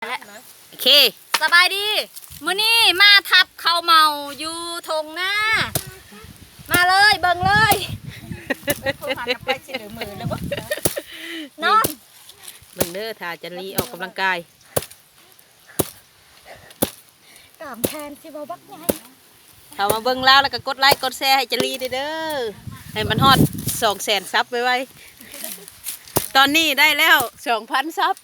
ໂອເຄ ສະບາຍດີ ມື້ນີ້ມາທັບເຂົ້າເໝົາຢູ່ທົ່ງນາ ມາເລີຍ ເບິ່ງເລີຍ ເອີຍ ໂທຫານະໄປຊິເດີມືແລ້ວບໍ່ ນອນ ເບິ່ງເດີ ຖ້າຈະລີອອກກຳລັງກາຍ ກາມແຂນຊິບໍ່ບັກໃຫຍ່ ເຂົ້າມາເບິ່ງລາວແລ້ວກໍກົດໄລກົດແຊໃຫ້ຈະລີເດີ ໃຫ້ມັນຮອດສອງແສນຊັບໄວໆ ຕອນນີ້ໄດ້ແລ້ວສອງພັນຊັບ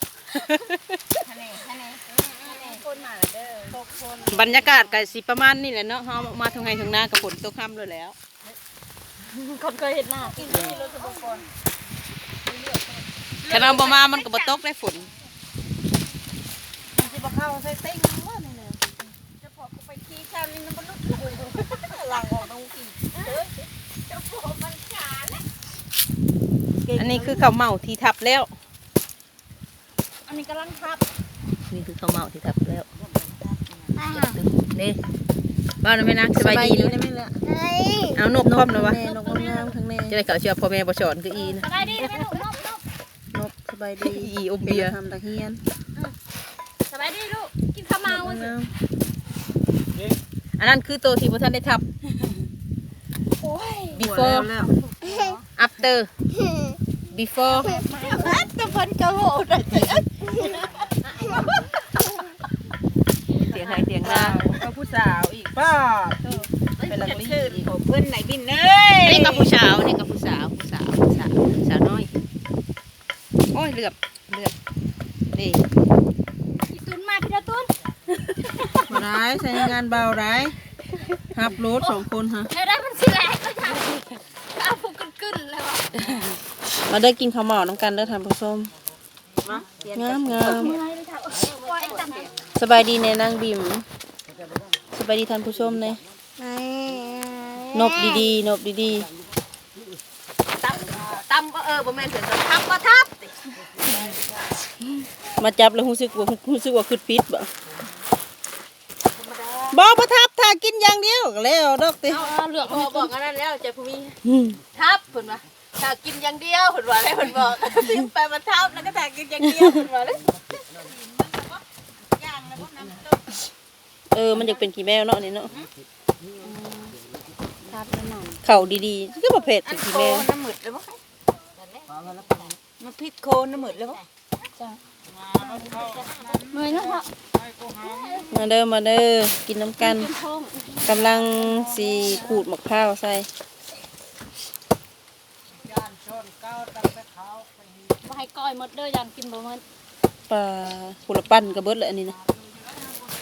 ບັນຍາກາດກໍຊິປະມານນີ້ແຫຼະເນາະ ເຮົາມາທົ່ງໄຮ່ທົ່ງນາກໍຝົນຕົກຮຳໂລດແລ້ວ ຄົນເຄີຍເຮັດນາ ຄັນເຮົາບໍ່ມາມັນກໍບໍ່ຕົກໄດ້ຝົນ ມັນຊິບໍ່ເຂົ້າໃສ່ເຕັງບໍ່ນີ້ນະ ຈະພໍກໄປຂີ່ຊານນີ້ມັນບໍ່ຫຼຸດເລີຍ ຫຼັງອອກນ້ອງກີ ຈະພໍມັນຂາແລ້ວ ອັນນີ້ຄືເຂົ້າເໝົາທີ່ທັບແລ້ວ ອັນນີ້ກຳລັງທັບ ນີ້ຄືເຂົ້າເໝົາທີ່ທັບແລ້ວ ນີ້ ເວົ້ານຳແມ່ນາງ ສະບາຍດີ ສະບາຍດີນະແມ່ລະ ເອົານົກພ້ອມນະວະ ແມ່ ນົກງາມໆ ຂ້າງແມ່ ຈະໄດ້ເຂົ້າເຊື່ອພໍ່ແມ່ບໍ່ສອນຄືອີນະ ສະບາຍດີນະແມ່ລູກ ນົກ ນົກ ນົກ ສະບາຍດີ ອີອົມເບຍ ທຳນັກຮຽນ ສະບາຍດີລູກ ກິນເຂົ້າເໝົາ ອັນນັ້ນຄືໂຕທີ່ບໍ່ທັນໄດ້ທັບ ໂອ້ຍ before after before ແຕ່ເພິ່ນກໍເວົ້າໄດ້ ຖຽງໄຮ່ຖຽງນາ ເຂົາຜູ້ສາວອີກ ປ້າ ເປັນລະກະລີ ຂອງເພິ່ນໄດ້ບິນເອີຍ ນີ້ກໍຜູ້ສາວ ນີ້ກໍຜູ້ສາວ ຜູ້ສາວ ຜູ້ສາວ ຜູ້ສາວນ້ອຍ ໂອ້ຍ ເຫຼືອບ ເຫຼືອບ ນີ້ ອີຕຸນມາພີ່ລະຕຸນ ບໍ່ໄດ້ ໃຊ້ງານເບົາໄດ້ ຮັບໂລດສອງຄົນຫະ ແນວໃດມັນຊິແຫຼກ ເອົາຜູ້ກຶ້ນໆແລ້ວ ມາເດີ ກິນເຂົ້າເໝົານຳກັນເດີທ່ານຜູ້ຊົມ ງາມໆ ສະບາຍດີແນ່ນາງບິມ ສະບາຍດີທ່ານຜູ້ຊົມແນ່ ນົບດີໆ ນົບດີໆ ຕຳ ຕຳບໍ່ ເອີ ບໍ່ແມ່ນ ເທື່ອທຳບໍ່ທັບ ມາຈັບແລ້ວຮູ້ສຶກວ່າ ຮູ້ສຶກວ່າຄິດຜິດບໍ່? ບໍ່ ບໍ່ທັບ ຖ້າກິນຢ່າງດຽວກໍແລ້ວດອກຕິ ເອົາ ເລືອກ ບອກອັນນັ້ນແລ້ວ ເຈົ້າຜູ້ມີ ອືມ ທັບ ເພິ່ນວ່າ ຖ້າກິນຢ່າງດຽວ ເພິ່ນວ່າ ແລ້ວເພິ່ນບອກ ໄປບໍ່ທັບ ແລ້ວກໍຖ້າກິນຢ່າງດຽວ ເພິ່ນວ່າເດ້ ເອີ ມັນຢາກເປັນຂີ້ແມວເນາະ ອັນນີ້ເນາະ ເຂົ້າດີໆ ຄືບໍ່ເຜັດ ເປັນຂີ້ແມວ ນ້ຳມືດເລີຍບໍ່ ມັນຜິດໂຄນນ້ຳມືດເລີຍບໍ່ ເມື່ອຍເນາະ ມາເດີ ມາເດີ ກິນນຳກັນ ກຳລັງຊິຂູດໝາກພ້າວໃສ່ ບໍ່ໃຫ້ກ້ອຍໝົດເດີ ຢ້ານກິນບໍ່ໝົດ ປາ ຜູ້ລະປັ້ນກໍເບິດແຫຼະອັນນີ້ນະ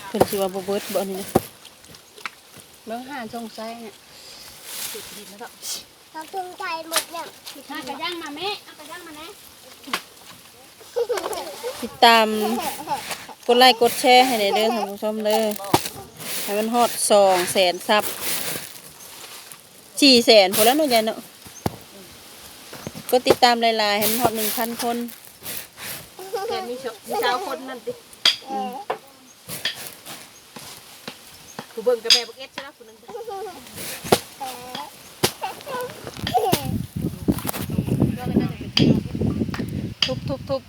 ເພິ່ນຊິວ່າບໍ່ເບິດບໍ່ອັນນີ້ນະ ເບິ່ງຫາຊົງໃສ່ນະ ເອົາເຖິງໃສ່ໝົດແລ້ວ ຫາກະຢ່າງມາແມ່ ເອົາກະຢ່າງມາແນ່ ຕິດຕາມ ກົດໄລກົດແຊໃຫ້ແດ່ເດີທ່ານຜູ້ຊົມເດີ ໃຫ້ມັນຮອດສອງແສນຊັບ ສີ່ແສນພຸ້ນແຫຼະເນາະ ຍາຍເນາະ ກົດຕິດຕາມຫຼາຍໆ ໃຫ້ມັນຮອດໜຶ່ງພັນຄົນ ແຕ່ມີຊາວຄົນນັ້ນຕິ ອືມ ຜູ້ເບິ່ງກໍແມ່ບັກເອັດຊະລະຜູ້ໜຶ່ງ ທຸບໆ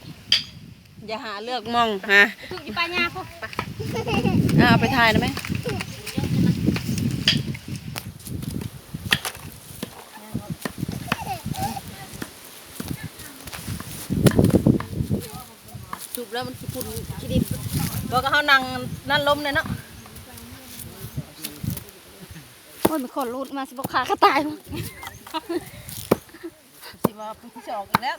ໆ ຢ່າຫາເລືອກໝ່ອງຫາ ທຸບຢູ່ປ່າຫຍ້າພຸ້ນ ເອົາໄປຖ່າຍໄດ້ໄໝ? ສຸບແລ້ວມັນຂີ້ຝຸ່ນຂີ້ດິນ ບໍ່ກໍເຮົານັ່ງນັ້ນລົມແດ່ເນາະ ໂອ້ຍ ມັນຂໍຫຼຸດມາຊິບໍ່ຄາກະຕາຍບໍ່ ຊິວ່າຜູ້ທີ່ສອງອີກແລ້ວ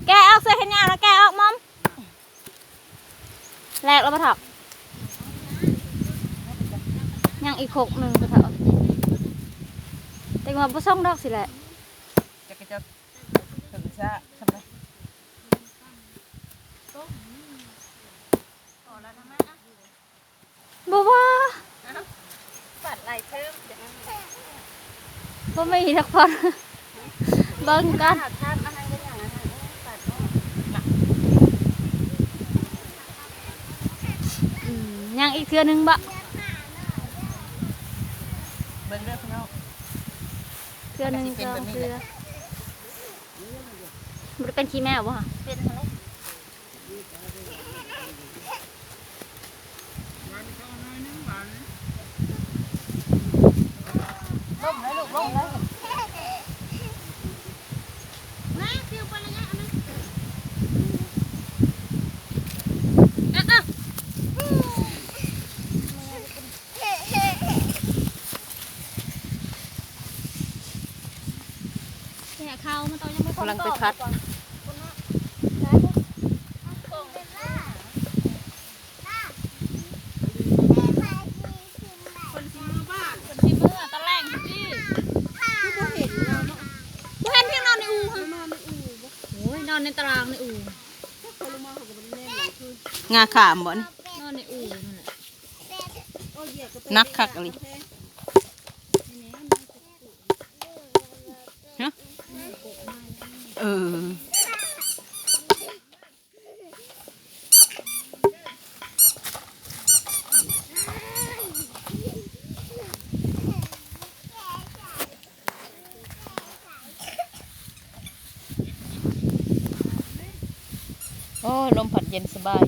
ແກະອອກເສື້ອແຂນຍາວນະ ແກະອອກມອມ ແລກແລ້ວບໍ່ເຖົ້າ? ຍັງອີກຄົກໜຶ່ງບໍ່ເຖົ້າ? ແຕ່ວ່າບໍ່ສົ່ງດອກ ຊິແຫຼະ ຈັກກະຈັກເຖິງຊະຊຳໃດ ບໍ່ວ່າ ປາດໄລ່ເພີ່ມ ບໍ່ມີທັກຄົນ ເບິ່ງກ່ອນ ອືມ ຍັງອີກເທື່ອໜຶ່ງບໍ? ອື ເບິ່ງເດີພີ່ນ້ອງ ເທື່ອໜຶ່ງ ສອງເທື່ອ ມັນຊິເປັນແບບນີ້ແຫຼະ ບໍ່ໄດ້ເປັນຂີ້ແມວບໍ່? ເປັນຫັ້ນແຫຼະ. ແກ່ເຂົ້າ ມັນຕ້ອງຍັງບໍ່ ກຳລັງໄປຜັດ ເພິ່ນຊິເມືອບ້ານ ເພິ່ນຊິເມືອຕອນແລງພຸ້ນຕິ ຄືບໍ່ເຫັນລາວເນາະ ບໍ່ເຫັນພຽງນອນໃນອູ່ຫັ້ນ ນອນໃນອູ່ບໍ່ ໂອ້ຍ ນອນໃນຕາລາງໃນອູ່ ງາຂາມບໍ່ນີ້ ນອນໃນອູ່ນັ້ນແຫຼະ ໜັກຄັກອີ່ຫຼີ ຮະ ເອີ. ໂອ້ ລົມພັດເຢັນສະບາຍ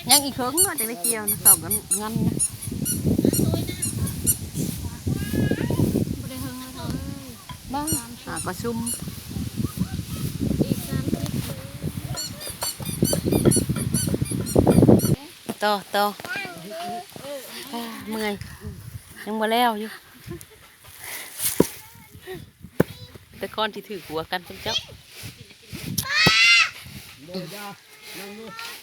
ຍັງອີກເຄິ່ງເນາະ ຈັ່ງໄດ້ກ່ຽວນະ ເຂົ້າກັນງັນນະ ບໍ່ໄດ້ເຫິງແລ້ວເອີຍ ບ້າ ຫາກໍຊຸ່ມ ຕໍ່ ຕໍ່ ເມື່ອຍ ຍັງບໍ່ແລ້ວຢູ່ ແຕ່ກ່ອນຊິຖືກຫົວກັນເປັນເຈົ້າ.